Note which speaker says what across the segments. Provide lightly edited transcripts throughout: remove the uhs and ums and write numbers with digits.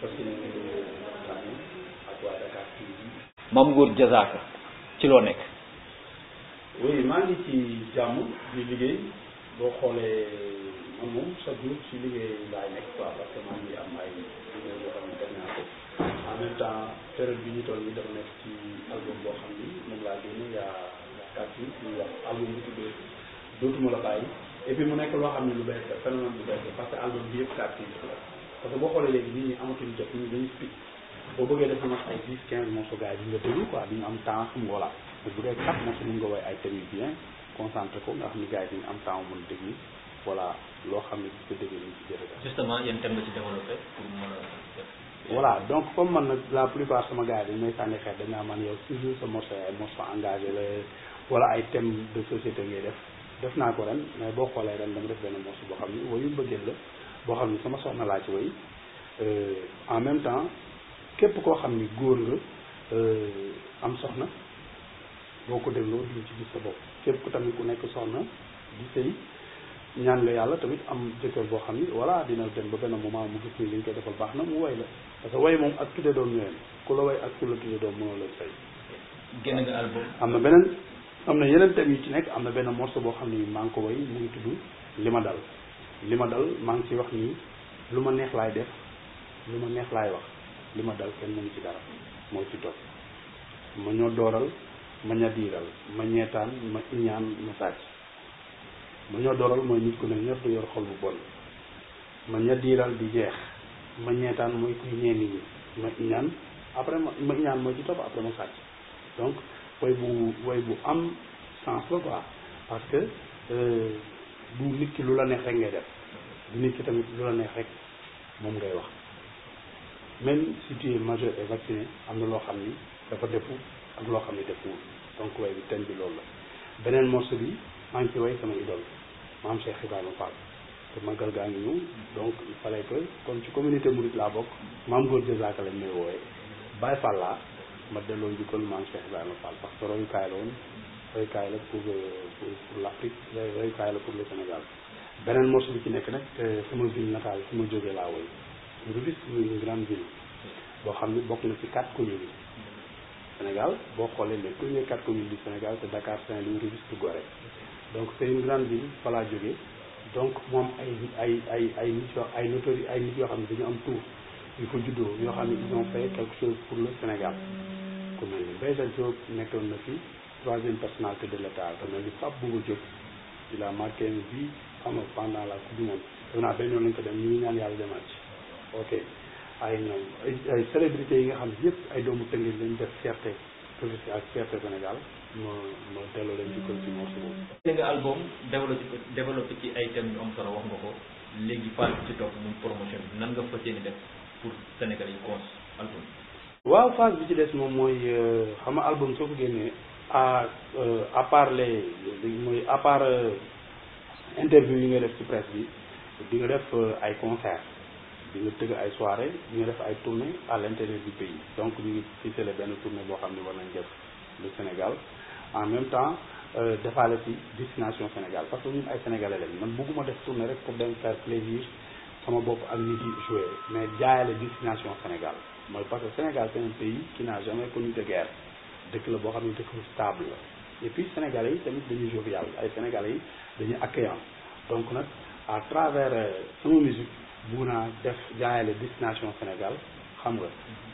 Speaker 1: parce que ñu ngi déglu waxtaan ak waa Dakar TV.
Speaker 2: Mame Gor Diazaka ci loo nekk.
Speaker 1: oui maa ngi ci jàmm di liggéey boo xoolee man moom chaque jour ci liggéey laay nekk quoi parce que maa ngi am ay liggéey yoo xam ne def naa ko en même temps période bi ñu toll nii dafa nekk ci album boo xam ni moom laa génne y a 4 jours ñuy wax album bi tuddee dootuma la bàyyi et puis mu nekk loo xam ne lu bees la phénomène bu bees la parce que album bi yëpp 4 jours la parce que boo xoolee léegi nit ñi amatuñu jot ñu dañuy speak boo bëggee def na ay 10 15 morceaux gars yi di nga déglu quoi di ñu am temps xam nga voilà te bu dee 4 morceaux mën nga woy ay thèmes yu bien concentré ko nga xam ni gars yi dañu am temps mën a déglu voilà loo xam ne di ko déglu ñu ci jërëjëf.
Speaker 2: justement yéen thème nga ci développé pour mën a def.
Speaker 1: voilà donc comme man nag la plupart sama gars yi dañu may sànni xeet dañu man yow toujours sa morceau ay morceau engagé la wala ay thèmes de société ngay def naa ko ren mais boo xoolee ren dama def benn morceau boo xam ni woyu mbëggeel la boo xam ni sama soxna laa ci woy en même temps képp koo xam ni góor nga am soxna boo ko dégloo di ci gis sa bopp képp ku tamit ku nekk soxna di sëy ñaan nga yàlla tamit am jëkkër boo xam ni voilà dina dem ba benn moment mu gis ni li ñu koy defal baax na mu woy la parce que woy moom ak tudde doom ñëween ku la woy ak ku la tudde doom mënoo leen fay.
Speaker 2: génn nga album.
Speaker 1: am na yeneen thèmes yu ci nekk am na benn morceau boo xam ni maa ngi ko woy mu ngi tudd li ma dal maa ngi ci wax nii lu ma neex laay def lu ma neex laay wax li ma dal kenn mënu ci dara moo ci topp ma ñoo dooral ma ñadiiral ma ñeetaan ma iñaan ma sàcc ma ñoo dooral mooy nit ku ne ñëpp yor xol bu bon ma ñadiiral di jeex ma ñeetaan mooy kuy ñee nit ñi ma iñaan après ma iñaan mooy ci topp après ma sàcc donc woy bu am sens la quoi parce que du nit ki lu la neex rek ngay def du nit ki tamit lu la neex rek moom ngay wax même si tu es majeur et vacciné am na loo xam ni dafa defu ak loo xam ni defuwul donc way bi thème bi loolu la beneen morceau bi maa ngi ci way sama idole maam Cheikh Ibrahima Fall te magal gaa ngi ñëw donc il fallait que comme ci communauté mouride laa bokk Mame Gor Diazaka lañ may woowee Baye Fall laa ma delloo njukkal maam Cheikh Ibrahima Fall parce que royukaay la woon royukaay la pour l'Afrique royukaay la pour le Sénégal beneen morceau bi ci nekk nag sama ville natale fi ma jógee laa woy Rufisque muy une grande ville boo xam ne bokk na ci 4 communes yi Sénégal boo xoolee les premières 4 communes du Sénégal c'est Dakar, Saint-Louis, Rufisque, Gorée donc c'est une grande ville fa laa jógee donc moom ay nit yoo xam ne dañu am tour yu fa juddoo yoo xam ne ils ont fait quelque chose pour le Sénégal ku mel ni Mbaye Diop nekkoon na fi 3e personnalité de l'État te mel ni Pape Bouba Diop il a marqué une vie xam nga pendant la coupe du monde def naa benn yoon lañ ko dem ñu ngi ñaan yàlla demaat ci ok ay ñoom ay célébrités yi nga xam ne yëpp ay doomu Tëngéej lañ def fierté Rufisque ak fierté Sénégal ma delloo leen ci ci morceau boobu.
Speaker 2: dégg nga album développé ci ay thèmes yu am solo wax nga ko léegi phase ci topp muy promotion bi nan nga fas yéene def pour Sénégal yi cons album.
Speaker 1: waaw phase bi ci des moom mooy xam nga album soo ko génnee à part interview yi nga def ci presse bi di nga def ay concert di nga tëgg ay soirée di nga def ay tournée à l'intérieur du pays donc ñu ngi ficelé benn tournée boo xam ne war nañ def le Sénégal en même temps defaale ci destination Sénégal parce que ñun ay sénégalais lañ man bëgguma def tournée rek pour dem faire plaisir sama bopp ak nit yi jouer mais jaayale destination Sénégal mooy parce que Sénégal c'est un pays qui n'a jamais connu de guerre dëkk la boo xam ne dëkk stable la et puis sénégalais yi tamit dañuy jovial ay sénégalais yi dañuy accueillant donc nag à travers sama musique bu naa def jaayale destination Sénégal xam nga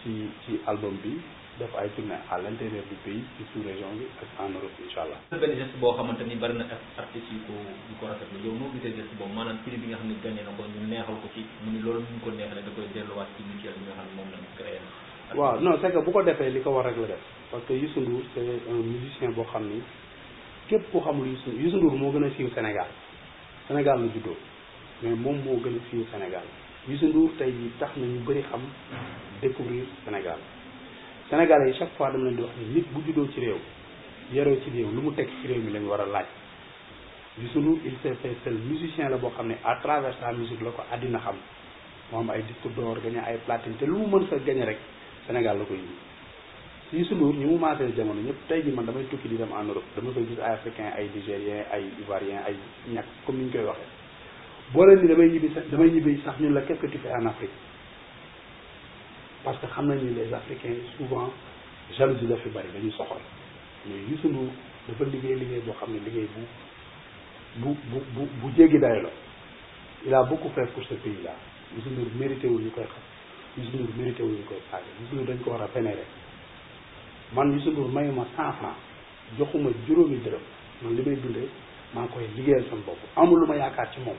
Speaker 1: ci album bi def ay tournée à l'intérieur du pays ci sous-région bi ak en Europe incha allah.
Speaker 2: benn geste boo xamante ni bari na artistes yu ko rafetlu yow noo gisee geste boobu maanaam prix bi nga xam ne gagné na ko ñu neexal ko ci mu ni loolu ñu ko neexalee da koy delluwaat ci mutuelle bi nga xam ne moom lañ créé.
Speaker 1: waaw non c'est que bu ko defee li ko war rek la def parce que Youssou Ndour c'est un musicien boo xam ni képp ku xamul Youssou Ndour moo gën a siiw Sénégal Sénégal la juddoo mais moom moo gën a siiw Sénégal Youssou Ndour tey jii tax na ñu bëri xam découvrir Sénégal Sénégalais yi chaque fois dama leen di wax ni nit bu juddoo ci réew yaroo ci réew lu mu teg ci réew mi lañ war a laaj Youssou Ndour il s'est fait seul musicien la boo xam ne à travers sa musique la ko àddina xam moo am ay disque d'or gagné ay platine te lu mu mën sa gagné rek Sénégal la koy indi Youssou Ndour ñi mu maasee jamono ñëpp tey jii man damay tukki di dem en Europe dama koy gis ay africain ay nigérien ay ivoirien ay ñàkk comme ni ñu koy waxee boo leen ni damay ñibbi sax ñun la qu'est-ce que tu fais en Afrique parce que xam nañ ni les Africains souvent jalousie la fi bari dañuy soxor mais Youssou Ndour dafa liggéey boo xam ne liggéey bu jéggi dayo la il a beaucoup fait pour ce pays là Youssou Ndour mérité wul ñu koy xam Youssou Ndour mérité wul ñu koy saaga Youssou Ndour dañ ko war a vénérer man Youssou Ndour mayuma 100 francs joxuma juróomi dërëm man li may dundee maa ngi koy liggéeyal sama bopp amul lu ma yaakaar ci moom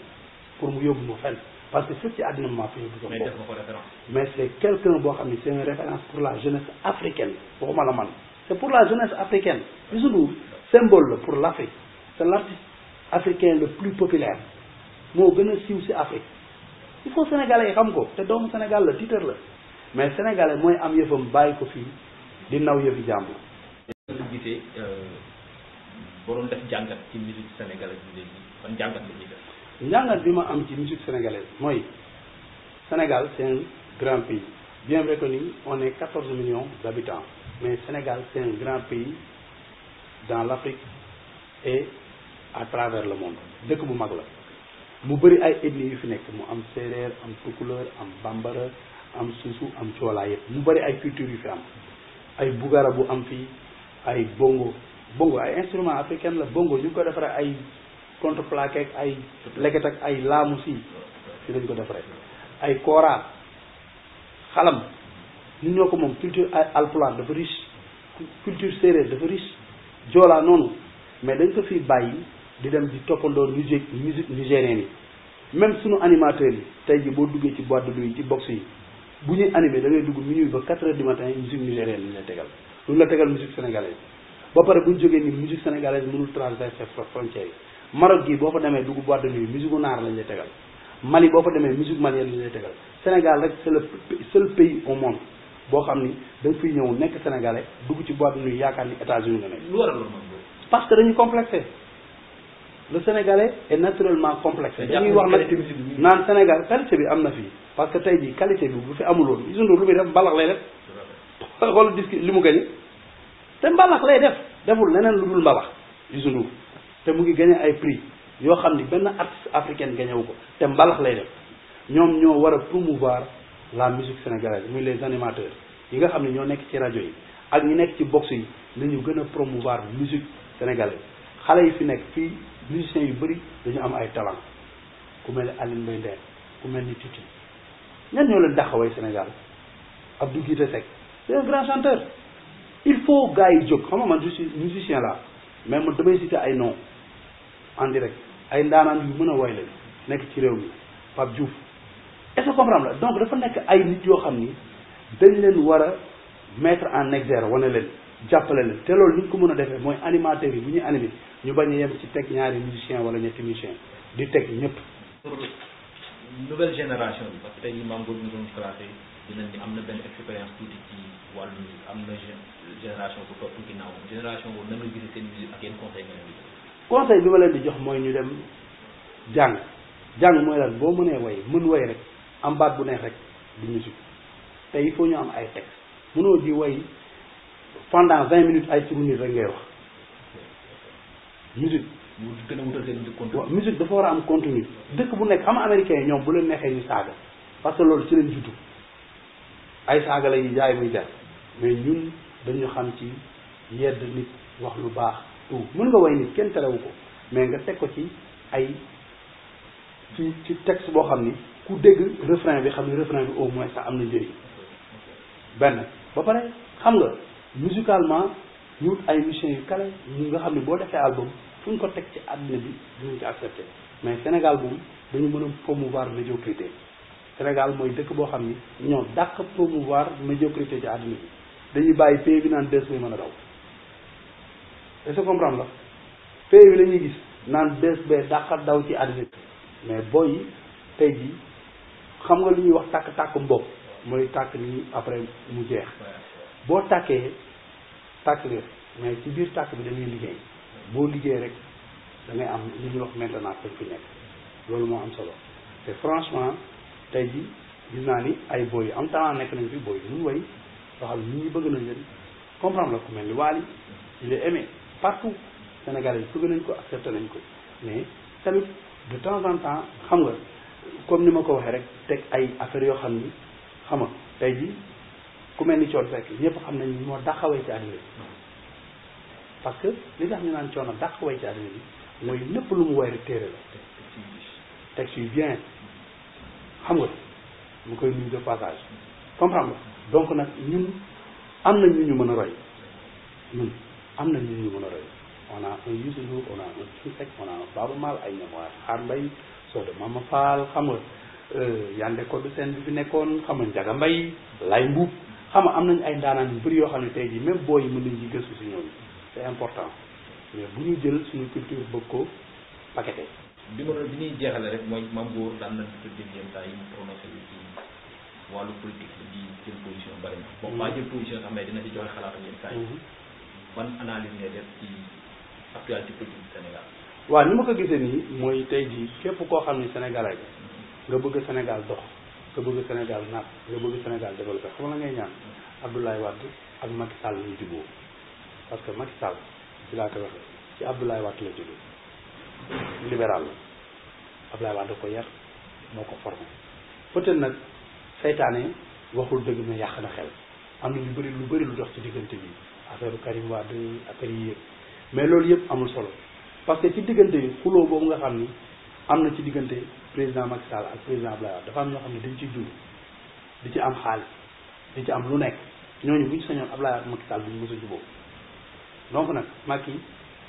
Speaker 1: pour mu yóbbu ma fenn parce que fépp ci àddina maa fi yóbbu sama bopp mais c'est quelqu'un boo xam ne c'est une référence pour la jeunesse africaine waxuma la man c'est pour la jeunesse africaine Youssou Ndour symbole la pour l'Afrique c'est l'artiste africain le plus populaire moo gën a siiw ci Afrique il faut sénégalais yi xam ko te doomu Sénégal la titre la mais sénégalais mooy am yëfam bàyyi ko fii di naw yëfi jàmbur.
Speaker 2: lu gisee boo doon def jàngat ci musique sénégalaise bi léegi ban jàngat la ñuy def.
Speaker 1: njàngat bi ma am ci musique sénégalaise mooy Sénégal c'est un grand pays bien vrai que ni on est 14 millions d'habitants mais Sénégal c'est un grand pays dans l'Afrique et à travers le monde dëkk bu mag la mu bëri ay ethnies yu fi nekk mu am séeréer am tukulóor am bambara am suusu am coolaa yëpp mu bëri ay culture yu fi am ay bugara bu am fii ay bongo ay instrument africain la bongo ñu ko defaree ay contreplaqué ak ay leget ak ay laamu si lañ ko defaree ay kora xalam ñun ñoo ko moom culture ay alpulaar dafa riche culture séeréer dafa riche joolaa noonu mais dañ ko fi bàyyi di dem di toppandoo musique nigérienne yi même suñu animateurs yi tey ji boo duggee ci boîte de nuit yi ci box yi bu ñuy animé da ngay dugg minuit ba 4 heures du matin musique nigérienne lañ la tegal lu la tegal musique sénégalaise ba pare bu ñu jógee ni musique sénégalaise mënul traverser frontière yi Maroc gi boo fa demee dugg boîte de nuit musique naar lañ lay tegal Mali boo fa demee musique malienne lañ lay tegal Sénégal rek c'est le seul pays au monde boo xam ni da nga fiy ñëw nekk sénégalais dugg ci boîte de nuit yaakaar ni États-Unis nga nekk.
Speaker 2: lu waral loolu
Speaker 1: parce que dañu complexé le sénégalais est naturellement complexé. dañuy wax nag naan Sénégal qualité bi am na fii parce que tey jii qualité bi bu fi amul woon Youssou Ndour lu muy def mbalax lay def xool disque li mu gañe te mbalax lay def deful leneen lu dul mbalax Youssou Ndour te mu ngi gagné ay prix yoo xam ni benn artiste africaine gagné wu ko te mbalax lay def ñoom ñoo war a promouvoir la musique sénégalaise muy les animateurs yi nga xam ne ñoo nekk ci rajo yi ak ñi nekk ci box yi nañu gën a promouvoir musique sénégalaise xale yi fi nekk fii musiciens yu bëri dañu am ay talent ku mel ni Aline Mbaye Nder ku mel ni Titi ñan ñoo leen dàqaway Sénégal Abdou Guité Seck c'est un grand chanteur il faut gars yi jóg xam nga man je suis musicien là mais man damay citer ay noms en direct ay ndaanaan yu mën a woy leen nekk ci réew mi Pape Diouf est-ce que comprendre la donc dafa nekk ay nit yoo xam ni dañ leen war a mettre en exergue wane leen jàppale leen te loolu ni ñu ko mën a defee mooy animateurs yi bu ñuy animé ñu bañ a yem ci teg ñaari musicien wala ñetti musicien di teg ñëpp.
Speaker 2: pour nouvelle génération bi parce que tey jii Mame Gor ñu doon classé dinañ ni am na benn expérience tuuti ci wàllu musique am na génération bu topp ginnaaw génération boobu nan la gisee seen musique ak yenn conseil nga leen di
Speaker 1: conseil bi ma leen di jox mooy ñu dem jàng mooy lan boo mënee way mën way rek am baat bu neex rek du musique te il faut ñu am ay texte mënoo di way pendant 20 minutes ay turu nit rek ngay wax musique
Speaker 2: mu gën a wutal seen contenu.
Speaker 1: musique dafa war a am contenu dëkk bu nekk xam nga américains yi ñoom bu leen neexee ñu saaga parce que loolu ci leen juddu ay saaga la ñuy jaay muy jar mais ñun dañu xam ci yedd nit wax lu baax tout mën nga way nit kenn terewu ko mais nga teg ko ci ay ci texte boo xam ni ku dégg refrain bi xam ni refrain bi au moins sax am na njëriñ benn ba pare xam nga musicalement ñu wut ay musiciens yu kale ñu nga xam ne boo defee album fu ñu ko teg ci àddina bi dinañ ko accepté mais Sénégal moom dañu mën a promouvoir médiocrité Sénégal mooy dëkk boo xam ni ñoo dàq promouvoir médiocrité ci àddina bi dañuy bàyyi pays bi naan dees may mën a daw est-ce que comprendre la pays bi la ñuy gis naan dees bee dàq daw ci àddina bi mais booy tey jii xam nga li ñuy wax tàkk-tàkk mbopp mooy tàkk ni après mu jeex boo tàkkee tàkk nga mais ci biir tàkk bi dañuy liggéey boo liggéey rek da ngay am li ñuy wax maintenant dañ fi nekk loolu moo am solo te franchement tey ji gis naa ni ay boy yu am talent nekk nañ fi boy yu muy way waxal nit ñi bëgg nañ leen comprendre la ku mel ni Wally il est aimé partout Sénégalais yi bëgg nañ ko accepté nañ ko mais tamit de temps en temps xam nga comme ni ma ko waxee rek teg ay affaires yoo xam ni xam nga tey ji ku mel ni Thione Seck ñëpp xam nañ moo dàqawee ci àddina bi parce que li tax ñu naan Thione dàqawee ci àddina bi mooy lépp lu mu woy rek téere la texte yu bien xam nga mu koy nuyu de passage comprendre nga donc nag ñun am na ñu mën a roy ñun am na ñu mën a roy on a un Youssou Ndour on a un Thione Seck on a un Baaba Maal ay ñoom waa Xaar Mbay soo de Mama Fall xam nga Yandé Codou Sène bi fi nekkoon xam nga Njaga Mbay Lay Mbuub xam nga am nañ ay ndaanaan yu bëri yoo xam ne tey jii même booy yi mën nañ ci gëstu si ñooñu c'est important mais bu ñu jël suñu culture bëgg ko paqueté.
Speaker 2: bi ñuy jeexale rek mooy Mame Gor daan nañ ko dégg yenn saa yi mu prononcé lu ci wàllu politique di jël position bari na. bon pas jël position sax mais dina ci joxe xalaatam yenn saa yi. ban analyse ngay def ci actualité politique du Sénégal.
Speaker 1: waaw ni ma ko gisee nii mooy tey jii képp koo xam ne Sénégalais nga bëgg Sénégal dox nga bëgg Sénégal naat nga bëgg Sénégal développé xam nga la ngay ñaan Abdoulaye Wade ak Macky Sall ñu jubóo parce que Macky Sall ci laa koy waxee ci Abdoulaye Wade la jógee libéral la Abdoulaye Wade da ko yar moo ko formé peut-être nag saytaane waxul dëgg na yàq na xel am na lu bëri lu dox ci diggante bi affaire Karim Wade affaire yi yëpp mais loolu yëpp amul solo parce que ci diggante bi xuloo boobu nga xam ni am na ci diggante président Macky Sall ak président Abdoulaye Wade dafa am ñoo xam ne dañ ciy jur di ci am xaalis di ci am lu nekk ñooñu bu ñu sañoon Abdoulaye Wade Macky Sall duñ mës a jubóo donc nag Macky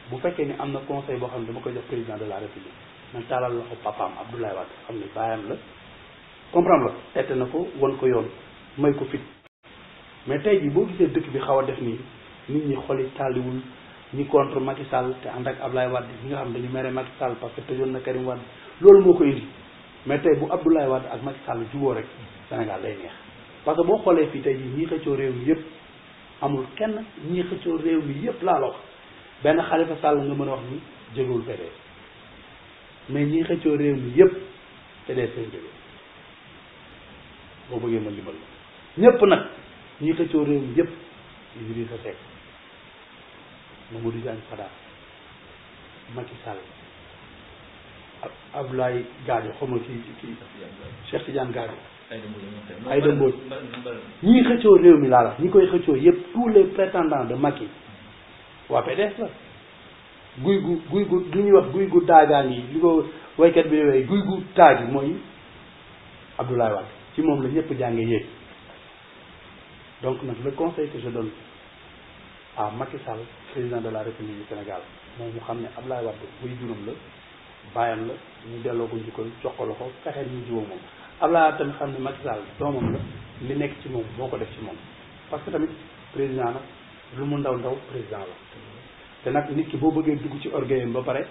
Speaker 1: bu fekkee ni am na conseil boo xam ne dama koy jox président de la république nañ taalal loxo papaam Abdoulaye Wade xam ne baayam la comprendre la tette na ko wan ko yoon may ko fit mais tey jii boo gisee dëkk bi xaw a def nii nit ñi xoli tàlliwul ñi contre Macky Sall te ànd ak Abdoulaye Wade ñi nga xam dañu mere Macky Sall parce que tëjoon na Karim Wade loolu moo ko indi mais tey bu Abdoulaye Wade ak Macky Sall juboo rek Sénégal day neex parce que boo xoolee fii tey jii ñii xëccoo réew mi yëpp amul kenn ñii xëccoo réew mi yëpp laa la wax benn Khalifa Sall nga mën a wax ni jógewul PDS mais ñii xëccoo réew mi yëpp PDS seen jóge boo bëggee ma limal la ñëpp nag ñii xëccoo réew mi yëpp Idrissa Seck Mamadou Diagne Fada Macky Sall Abdoulaye Gadio xawma kii Cheikh Tidiane Gadio Aïda Mbodj ñii xëccoo réew mi laa la ñi koy xëccoo yëpp tous les prétendants de Macky waa PDS la guy gu li ñuy wax guy gu daagaan yi li ko waykat bi way guy gu taag yi mooy Abdoulaye Wade ci moom la ñëpp jànge yéeg donc nag le conseil que je donne à Macky Sall président de la République du Sénégal moom mu xam ne Abdoulaye Wade buy juróom la bàyyam la ñu delloo ko njukkal jox ko loxo fexeel ñu jiwoo moom Abdoulaye Wade tamit xam ne Macky Sall doomam la li nekk ci moom moo ko def ci moom parce que tamit président nag lu mu ndaw ndaw président la te nag nit ki boo bëggee dugg ci orgueil ba pare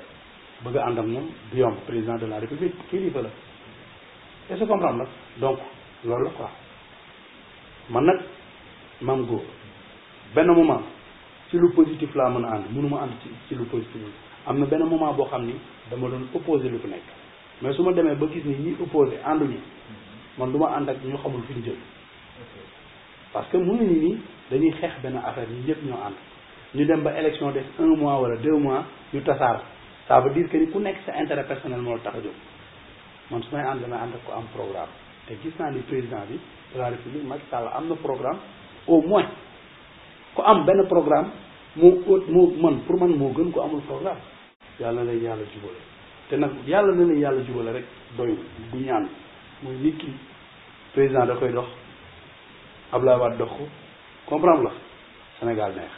Speaker 1: bëgg a ànd ak moom du yomb président de la République kilifa la est-ce que comprendre nag donc loolu la quoi man nag Mame Gor benn moment ci lu positif laa mën a ànd mënuma ànd ci lu positif am na benn moment boo xam ni dama doon opposé lu fi nekk mais su ma demee ba gis ni ñi opposé ànduñu man du ma ànd ak ñu xamul fi ñu jëm parce que mënuñu nii dañuy xeex benn affaire ñi ñëpp ñoo ànd ñu dem ba élection des 1 mois wala 2 mois ñu tasaar ça veut dire que ni ku nekk sa intérêt personnel moo tax a jóg man su may ànd damay ànd ak ko am programme te gis naa ni président bi de la République Macky Sall am na programme au moins ku am benn programme moo man pour man moo gën ko amul programme yàlla na leen yàlla jubale te nag yàlla na leen yàlla jubale rek doy bu ñaan mooy nit ki président da koy dox Abdoulaye Wade dox ko comprendre la Sénégal neex